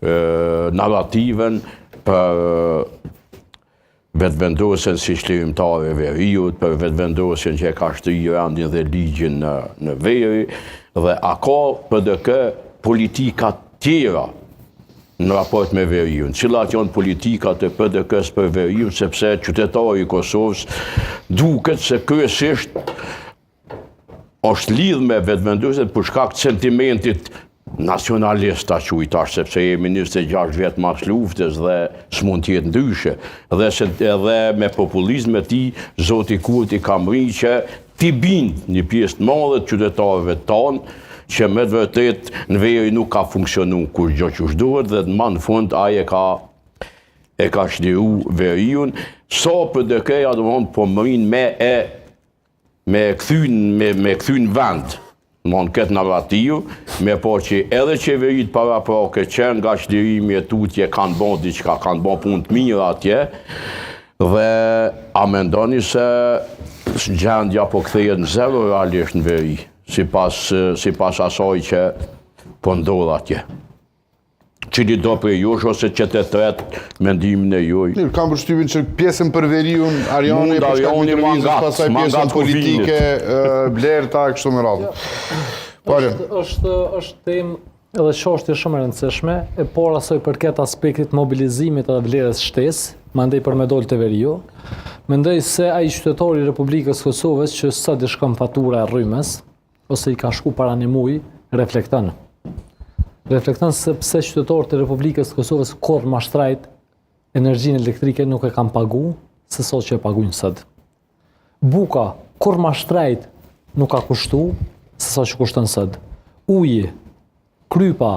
narrativën për Vetëvendosjen si çlirimtare e veriut, për vetëvendosjen që e ka shtri rendin dhe ligjin në, në veri, dhe a ka PDK politika tjera në raport me veriun, cilat janë politikat e PDK-së për veriun, sepse qytetari i Kosovës duket se kryesisht është lidhë me vetëvendosjen për shkak të sentimentit nacionalist ta quaj tash, sepse jemi 26 vjet mas luftës dhe s'mund të jetë ndryshe. Dhe se edhe me populizmin e tij, zoti Kurti ka mri që t'i bind një pjesë të madhe të qytetarëve tanë që me të vërtetë në veri nuk ka funksionu kurgjo qysh duhet dhe ma në fund ai e ka e ka çliru veriun, sa PDK-ja domethonë po mrin me e me e kthy me me kthy në vend domethonë këtë narrativë, me pa që edhe qeveritë paraprake që nga çlirimi e tutje kanë bo diçka, kanë bo punë të mira atje, dhe a mendoni se gjendja po kthehet në zero realisht në veri, sipas, sipas asaj që po ndodh atje? Cilido prej jush ose që të tretë mendimin e juj. Mirë, kam përshtypjen që pjesën për veriun, Arjani, për shkak Mitrovicës, pastaj pjesën politike, Blerta, kështu me radhë. Po, është, është, është temë edhe çështje shumë e rëndësishme, e para sa i përket aspektit mobilizimit edhe vlerës shtesë, mandej për me dalë te veriu, mendoj se ai qytetar i Republikës Kosovës që sot i shkon fatura e rrymës, ose i ka shku para një muj, reflekton. Reflekton sepse qytetarët e Republikës së Kosovës kurrë ma shtrajt energjinë elektrike nuk e kanë pagu se sa që e pagujnë sot. Buka kurrë ma shtrajt nuk ka kushtu se sa që kushton sot. Uji, krypa.